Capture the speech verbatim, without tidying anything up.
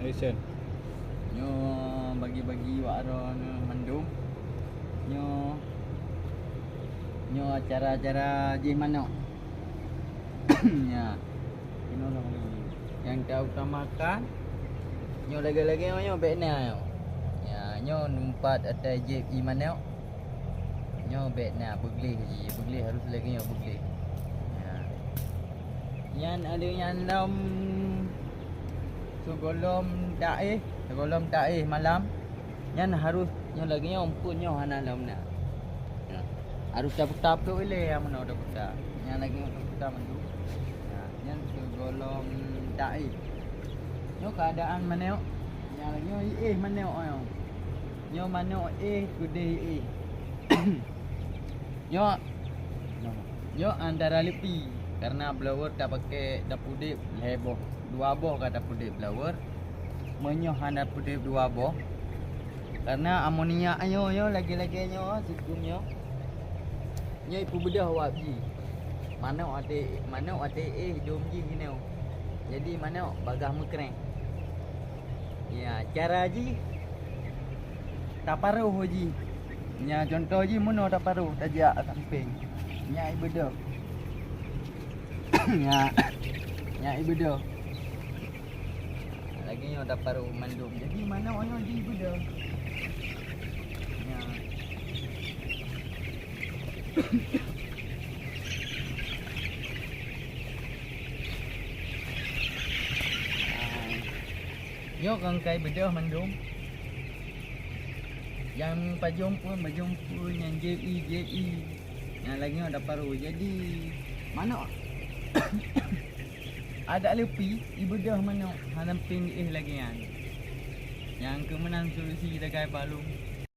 Nyoe bagi-bagi wak droeneuh mandum. Nyoe, nyoe acara-acara jih manok. Ya. Nyang tautamakan, nyoe lagèe-lagèe nyoe bèk na nyoe. Ya, nyoe numpat asai jép ié manok. Nyoe bèk na, beugleh jih, beugleh harôh lagèe nyoe beugleh. Ya. Nyan ada nyang lom sigohlom taéh, sigohlom taéh malam. Nyan harôh nyoe lagèe nyoe, eumpeuen nyoe hana lom na. Ya. Harôh taputa plôk ilèe nyang meunoe taputa. Nyan lagèe nyoe taputa mandum. Ya, nyan sigohlom taéh. Nyoe keuadaan manok. Nyan lagèe nyoe iéh manok nyoe. Nyoe manok éh keudéh iéh. Nyoe, nyoe antara leupi, karena blower tapakè dapur udép lhèe boh, dua boh ka dapur udép blower. Meunyoe hana dapur udép dua boh, karena amonia nyoe, nyoe lagèe-lagèe nyoe, sikum nyoe, nyoe ipeubeudôh uap jih. Manok watèe, manok watèe éh dôm jih jinoe. Jadi manok bagaih meukrèng. Ya, cara jih taparoh jih. Nya contoh jih meunoe taparoh tajak sampéng. Nya ibeudôh. Nya, nya ibeudôh. Lagèe nyoe taparoh mandum. Jadi manok nyoe jih ibeudôh. Nya. Nyoe keukai beudôh mandum. Nyang pajôh pun, pajôh pun, nyang jép ié, jép ié. Nyang lagèe nyoe taparoh. Jadi, manok adak leupi, ibeudôh manok, hana pèng iéh lagèe nyan. Nyang keuh meunan solusi tagai palung.